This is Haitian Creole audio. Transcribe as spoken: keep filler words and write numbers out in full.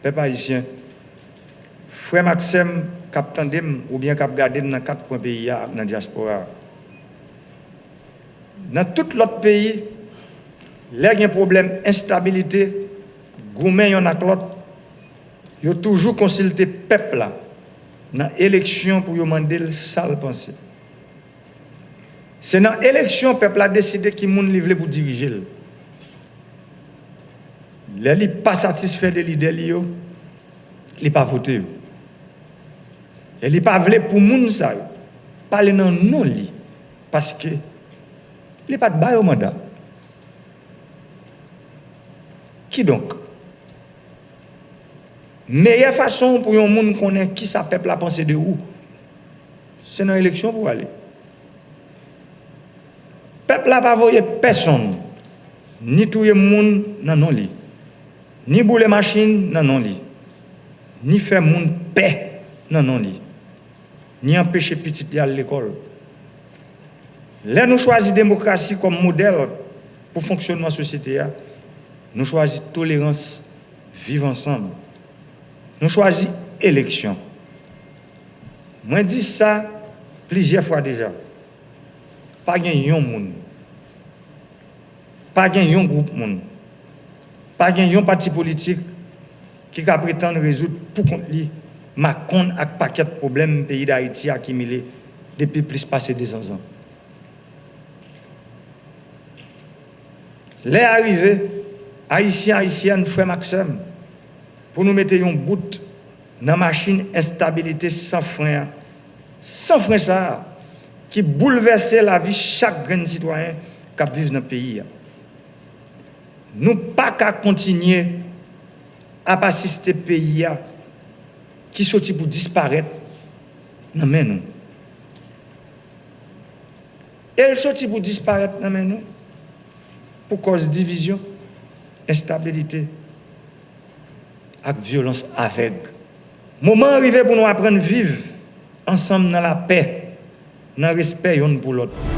Pèp ayisyen, frè m ak sè m k ap tande m oubyen k ap gade m nan kat kwen peyi a ak nan dyaspora a. Nan tout lòt peyi, lè gen pwoblèm enstabilite, goumen yonn ak lòt, yo toujou konsilte pèp la nan eleksyon pou yo mande l sa l panse. Se nan eleksyon pèp la deside ki moun li vle pou dirije l. Lè li pa satisfè de lidè li yo, li pa vote yo. E li pa vle pou moun sa yo pale nan non li, paske li pa t ba yo manda. Kidonk, meyè fason pou yon moun konnen kisa pèp la panse de ou, se nan eleksyon pou w ale. Pèp la pa voye pèsonn ni touye moun nan non li, ni boule machin nan non li, ni fè moun pè nan non li, ni anpeche pitit li al lekòl. Lè nou chwazi demokrasi kòm modèl pou fonksyònman sosyete a, nou chwazi tolerans, viv ansanm. Nou chwazi eleksyon. Mwen di sa plizyè fwa deja. Pa gen yon moun, pa gen yon gwoup moun, pa gen yon pati politik ki ka pretann rezoud pou kont li makonn ak pakèt pwoblèm peyi Dayiti akimile depi plis pase dezan zan. Lè a rive, Ayisyen, Ayisyèn, frè m ak sè m, pou nou mete yon bout nan machin enstabilite san fren an, san fren sa a, ki boulvèse lavi chak grenn sitwayen k ap viv nan peyi a. Nou pa ka kontinye ap asiste peyi a ki soti pou disparèt nan men nou. E l soti pou disparèt nan men nou pou kòz divizyon, enstabilite ak vyolans avèg. Moman an rive pou nou aprann viv ansanm nan lapè, nan respè yonn pou lòt.